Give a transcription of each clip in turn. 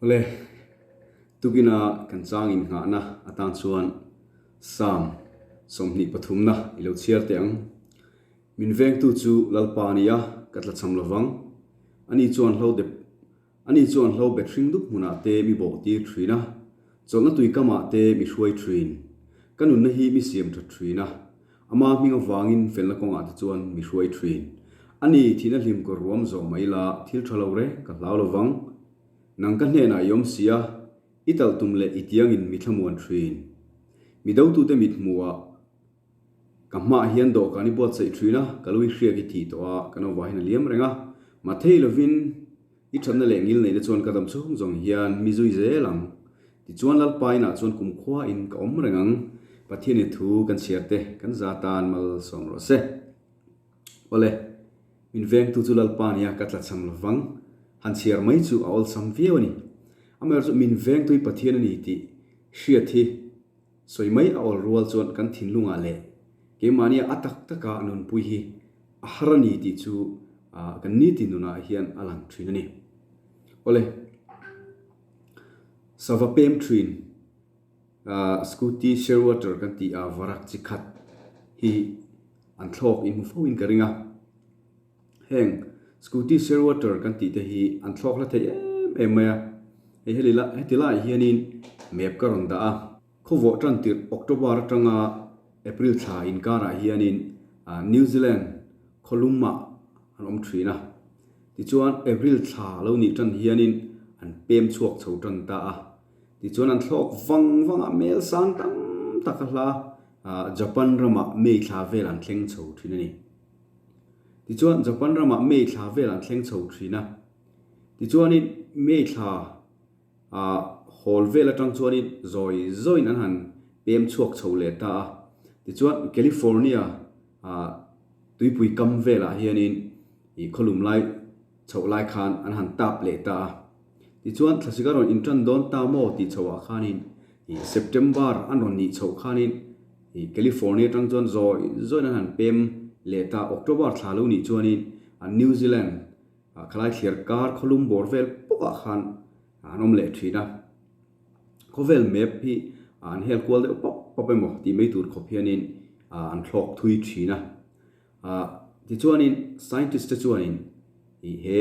Awle, tukina kan chang innghahna atan chuan Psalm 23 na i lo chhiar teh ang. Min vengtu chu Lalpa a ni a, ka tlachham lovang. Ani chuan hlo dep Ani chuan hlo bet hring dup hmunah te mi bawh tir thin a, chawlhna tui kamah te mi hruai thin. Ka nunna hi mi siam that thin a, ama hming avangin felna kawngah te chuan mi hruai thin. Ani, thihna hlim kawr ruam zawh mai la, thil tha lo reng ka hlau lo vang. Nang ka hnenah i awm si a, i talh tum leh i tiangin mi thlamuan thin. Mi dotute mithmuhah Ka hmaah hian dawhkan i buatsaih thin a, ka lo i hriak i thih tawh a, ka nauvah hian a liam reng a. Mathei lovin i thatna leh ngil neihna chuan ka dam chhung zawng hian mi zui zel ang. Tichuan Lalpa inah chuan kumkhua in ka awm reng ang. Pathian i thu kan chhiar te kan za tan malsawm rawh se. Awle, min vengtu chu Lalpa nia ka tlachham lovang. Han chhiar mai chu a awlsam viau a ni. Amaherawhchu min vengtu hi Pathian a ni tih hriat hi Sawi mai a awl rual chuan kan thinlungah leh keimahnia a tak taka nunpui hi a har a ni tih chu kan nitin nunah hian a lang thin a ni. Awle, sava pem thin, scooty shearwater kan tih a varak chi khat hi an thlawk inhmu fo in ka ring a. Heng scooty shearwater kan tih te hi an thlawk hla thei em em mai a, hei heli la heti laiah hianin map ka rawn dah a, khawvawh tan tirh October atanga April thla inkarah hianin New Zealand khawlumah an awm thin a, tichuan April thla lo nih tan hianin an pem chhuak chho tan ta a, tichuan an thlawk vang vang a, mel sang tam tak a hla Japan ramah May thla vel an thleng chho thin a ni. Tichuan, Japan ramah May thla vel an thleng chho thin a. Tichuanin, May thla ah hawl vel atang chuanin zawi zawiin an han pem chhuak chho leh ta a. Tichuan, California ah tuipui kam velah hianin ih khawlum lai chhoh lai khan an han tap leh ta a. Tichuan, thlasik a rawn intan dawn ta maw tih chhoh ah khanin ih September an rawn nih chhoh khanin Ih California atang chuan zawi zawiin an han pem leh ta, October thla lo nih chuanin New Zealand ah khalai thliar kar khawlum bawr vel pawkah khan an awm leh thin a. Khawvel map hi an hel kual deuh pawp pawp emaw tih mai tur khawp hianin an thlawk thui thin a. Tichuanin scientist te chuanin ih he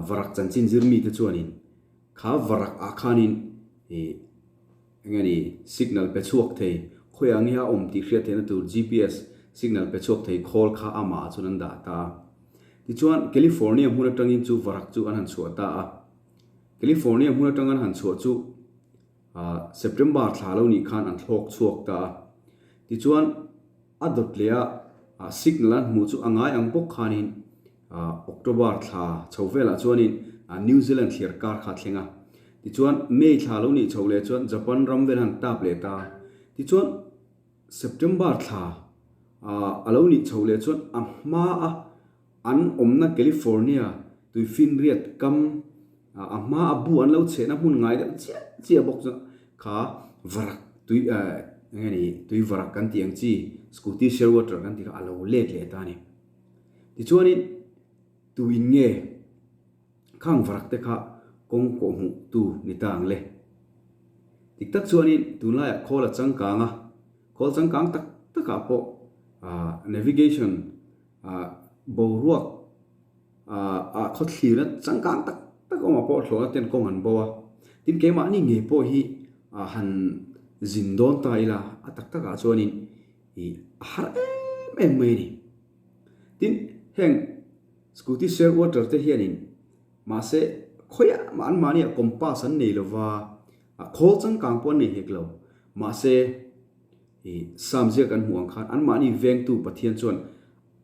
varak chanchin zir mite chuanin kha varak ah khanin ih Eng nge ni, signal pe chhuak thei, khawiah nge a awm tih hriat theihna tur GPS signal pe chhuak thei khawl kha amah ah chuan an dah ta a. Tichuan, California hmun atangin chu varak chu an han chhuah ta a. California hmun atang an han chhuah chu September thla lo nih khan an thlawk chhuak ta a. Tichuan, a dawt leh a signal an hmuh chu a ngai ang bawk khanin October thla chho velah chuanin New Zealand thliar kar kha a thleng a. Tichuan May thla lo nih chho leh chuan Japan ram vel han tap leh ta. Tichuan September thla a lo nih chho leh chuan a hma a an awmna California tuifinriat kam a hma a bu an lo chhehna hmun ngai deuh chiah chiah bawk chu kha varak tui eng nge ni tui varak kan tih ang chi scooty shearwater kan tih kha a lo let leh ta a ni. Tichuanin tuin nge khang varak te kha kawng kawh hmuh tu ni ta ang le? Dik tak chuanin tunlaiah khawl a changkang a, khawl changkang tak takah pawh navigation boruak ah khawthlirna changkang tak tak awmah pawh thlawhna ten kawng an bo a. Tin keimahni ngei pawh hi han zin dawn ta ila a tak takah chuanin ih a har em em mai a ni. Tin, heng scooty share water te hianin mahse khawiah mah anmahniah compass an nei lova, khawl changkang pawh an nei hek lo. Mahse, ih Psalm ziak kan hmuh ang khan anmahni vengtu Pathian chuan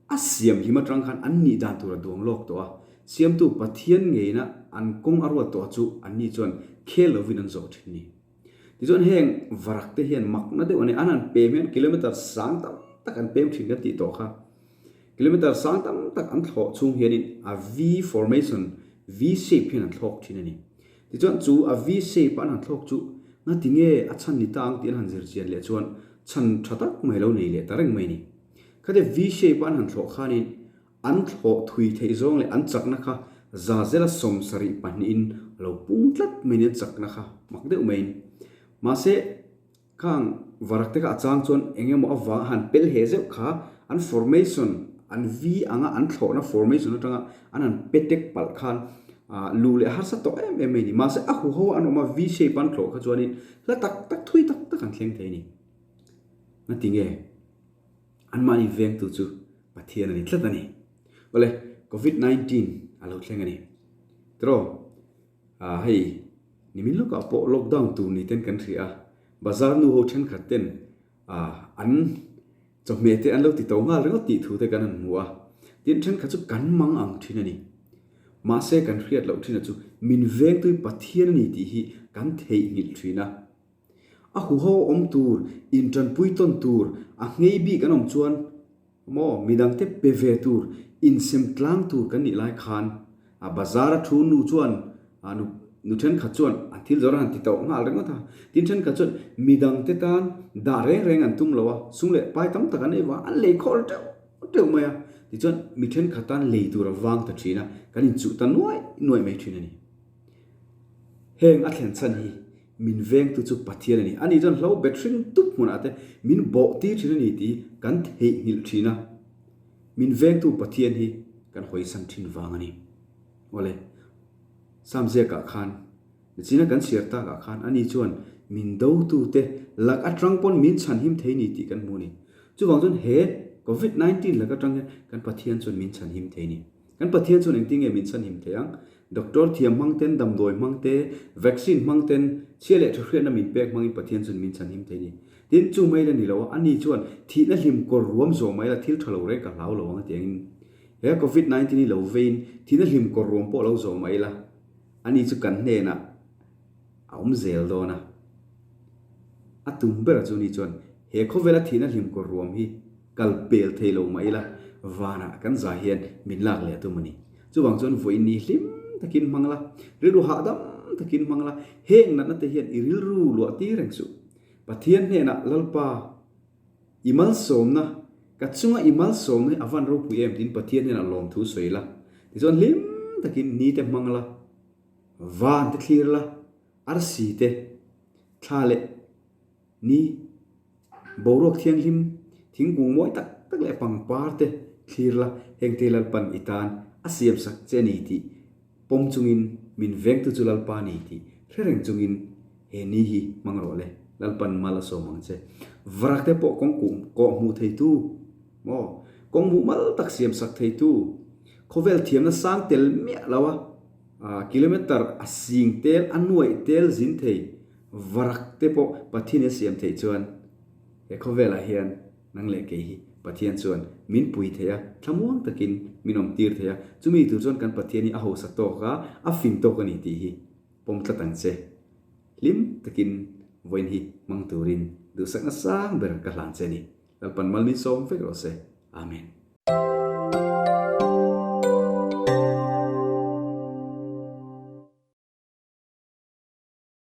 a siam hlim atang khan an nih dan tur a duang lawk tawh a. Siamtu Pathian ngeina an kawng a ruat tawh chu anni chuan khel lovin an zawh thin a ni. Tichuan heng varak te hian makna deuh a ni. An han pem hian kilometer sang tam tak an pem thin kan tih tawh kha. Kilometer sang tam tak an thlawh chhung hianin a V formation, V shape hian an thlawk thin a ni. Tichuan chu a V shape a an han thlawk chu ngati nge a chhan ni ta ang tih an han zir chian leh chuan chhan tha tak mai lo nei leh ta reng mai a ni. Khatia V shape a an han thlawh khanin An thlawh thui theih zawng leh an chakna kha 72% in a lo pung tlat mai nia chakna kha mak deuh maiin. Mahse, khang varak te kha a chang chuan eng emaw avang a han pel he zeuh kha an formation, an V anga an thlawhna formation atanga an han petek palh khan luh leh harsa tawh em em mai a ni. Mahse, a huho an awm a, V shape an thlawh kha chuanin hla tak tak, thui tak tak an thleng thei a ni. Ngatinge? Anmahni vengtu chu Pathian a ni tlat a ni. Awle, Covid 19 a lo thleng a ni. Tiraw? Ah hei, nimin lawkah pawh lockdown tur ni ten kan hria a, bazar nu ho thenkhat ten ah an chawhmeh te an lo ti to nghal ringawt tih thu te kan han hmu a. Tin, thenkhat chu kan mang ang thin a ni. Mahse kan hriat loh thin a chu min vengtu hi Pathian a ni tih hi kan theihnghilh thin a. A huho awm tur, intanpui tawn tur, a nghei bik an awm chuan maw midangte pe ve tur, insem tlang tur kan nih lai khan a bazar a thu nu chuan a nu nu thenkhat chuan an thil zawrh a han ti tauh nghal ringawt a. Tin thenkhat chuan midangte tan dah reng reng an tum lo a, sum leh pai tam tak an ei vang an lei khawl teuh teuh mai a. Tichuan mi thenkhat tan lei tur a vang ta thin a, kan inchuh ta nuai nuai mai thin a ni. Heng a thlen chhan hi Min vengtu chu Pathian a ni. Ani chuan hlo bet hring tup hmunah te min bawh tir thin a ni tih kan theihnghilh thin a. Min vengtu Pathian hi kan hawisan thin vang a ni. Awle, Psalm ziakah khan, nichina kan chhiar takah khan ani chuan min dotute lak atang pawn min chhanhim thei ni tih kan hmu a ni. Chuvang chuan he Covid 19 lak atang hian kan Pathian chuan min chhanhim thei a ni. Kan Pathian chuan engtin nge min chhanhim thei ang? Doctor thiam hmang ten, damdawi hmang te, vaccine hmang ten, chhia leh tha hriatna min pek hmangin Pathian chuan min chhanhim thei a ni. Tin, chu mai la ni lo a, ani chuan thihna hlim kawr ruam zawh mai la thil tha lo reng ka hlau lo ang a ti angin he Covid 19 hi lo veiin thihna hlim kawr ruam pawh lo zawh mai la, ani chu kan hnenah a awm zel dawn a. A tum ber chu ni chuan he khawvela thihna hlim kawr ruam hi Kal pel thei lo mah ila, vanah kan zai hian min lak leh tum a ni. Chuvang chuan vawiin ni hlim takin hmang la, rilru hahdam takin hmang la, heng natna te hian i rilru luah tir reng suh. Pathian hnenah Lalpa, i malsawmna, ka chunga i malsawmna hi a van ropui em tiin Pathian hnenah lawmthu sawi la. Tichuan hlim takin ni te hmang la, van te thlir la, arsi te, thla leh Ni, boruak thianghlim, thingkung mawi tak tak leh pangpar te thlir la, hengte Lalpan i tan a siam sak che a ni tih pawm chungin min vengtu chu Lalpa a ni tih hre reng chungin he ni hi hmang rawh le, Lalpan mal a sawm ang che. Varak te pawh kawng kuh kawh hmuh theitu maw, kawng hmuh mal tak siam sak theitu, khawvel thiamna sang tel miah lo a, kilometer a sing tel a nuaih tel zin thei, Varak te pawh Pathian a siam theih chuan he khawvelah hian nang leh kei hi Pathian chuan min pui thei a, thlamuang takin min awm tir thei a, chumi tur chuan kan Pathian hi a hausa tawk a, a fing tawk a ni tih hi pawm tlat ang che. Hlim takin vawiin hi hmang turin duhsakna sang ber ka hlan che a ni. Lalpan mal min sawm vek rawh se. Amen.